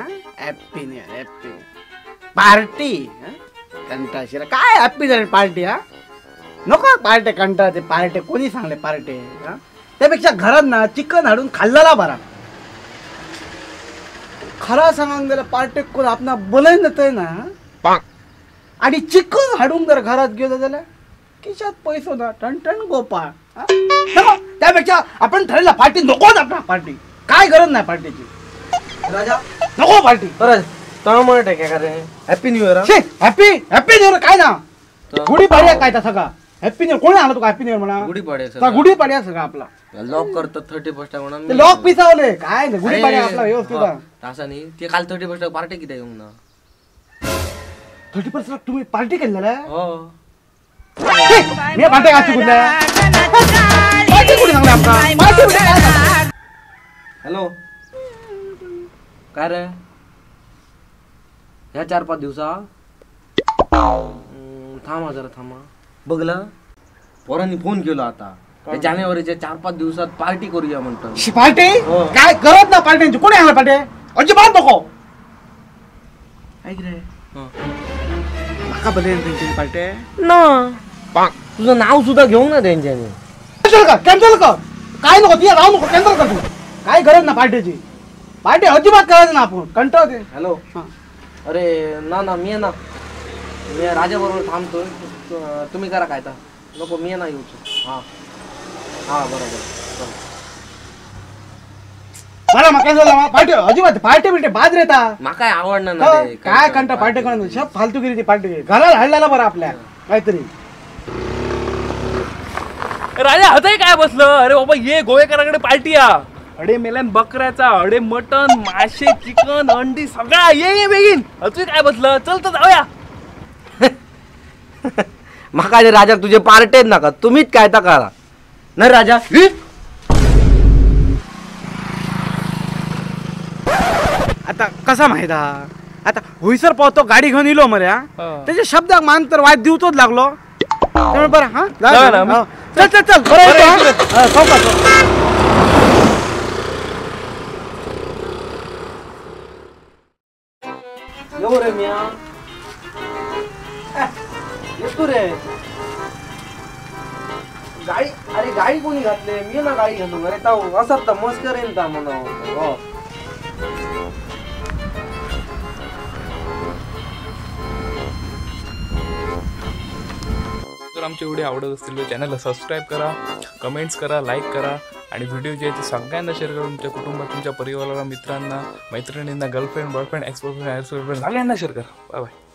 Happy new year, happy party. कंटाळशीर काय happy झाली party. हा नको पार्टे, कंटाळ ते पार्टे कोणी सांगले पार्टे. हा त्यापेक्षा घरात ना चिकन हाडून खाल्लेला बरा. खरा सांगांग गेलं पार्टे कोण आपणा बोलाय नतय ना. आणि चिकन हाडून जर घरात गेलं जाल्यार खिशात पैसो ना, टणटण गोपाळ. त्यापेक्षा आपण ठरलं पार्टी नकोच आपला. पार्टी काय गरज नाही पार्टीची. राजा नको पार्टी. तळमळ का रे? Happy new year. Happy happy new year काय ना गुढीपाडवा काय तसा का हॅपी न्यू इयर? कोणी आणला तुका हॅपी न्यू इयर म्हणा? गुढीपाडवा, गुढीपाडवा सगळा आपला लॉक करतात 31 म्हणून. ते लॉक पिसावले काय नाही. गुढीपाडवा आपला व्यवस्थित तसा नाही. ते काल 31 पार्टी किती येऊन ना 31 तुम्ही पार्टी केलेला? हो मी पार्टी का कुठल्या पार्टी कुठे सांगला आमका? पार्टी कुठे काय? हॅलो काय रे ह्या 4-5 दिवसा थांबा जरा, थांबा. बघला पोरांनी फोन केला आता जानेवारीच्या 4-5 दिवसात पार्टी करूया म्हणतो. पार्टी काय करत ना पार्ट्यांची. कोणी आणलं पार्टी? अजिबात नको. ऐक रे माका भले त्यांची पार्टी ना, तुझं नाव सुद्धा घेऊ ना त्यांच्यानी. कॅन्सल कर, कॅन्सल कर. काय नको ती राहू नको, कॅन्सल कर तू. काय गरज ना पार्टीची. पार्टी अजिबात करायचं ना आपण, कंटाळते. हॅलो अरे ना ना मी ना मी राजा बरोबर थांबतोय, तुम्ही करा काय तर. नको मी ना येऊ. हां हां बरोबर. बरं मग कॅन्सल पार्टी अजिबात. पार्टी बिर्टी बाद रेता माका काय आवडणार नाही. काय कंटा पार्टी करून शब फालतूगिरीची पार्टी. घराला हाडलेला बरं आपल्या काहीतरी. राजा हतय काय बसलं? अरे बाबा ये गोवेकराकडे पार्टी आ. अडे मेल्यान बकऱ्याचा, अडे मटन, मासे, चिकन, अंडी सगळा. ये ये बेगीन. अजून काय बसलं? चल तर जाऊया. माका राजा तुझे पार्टेच नका, तुम्हीच काय तर करा नाही राजा. आता कसा माहित आता होईसर पावतो गाडी घेऊन इलो मरे. त्याच्या शब्दाक मान तर वाईट दिवतोच लागलो. त्यामुळे बरं. हा चल चल चल बरं. येऊ रे मिया, येतो रे गाडी. अरे गाडी कोणी घातले? मी ना गाडी घालू. अरे ताऊ असात तर मस्त करेन ता म्हणा. जर आमचे व्हिडिओ आवडत असतील तर चॅनलला सबस्क्राईब करा, कमेंट्स करा, लाईक करा आणि व्हिडिओ जे आहे ते सगळ्यांना शेअर करा. तुमच्या कुटुंबात, तुमच्या परिवाराला, मित्रांना, मैत्रिणींना, girlfriend, boyfriend, ex boyfriend, ex boyfriend सगळ्यांना शेअर करा. Bye bye.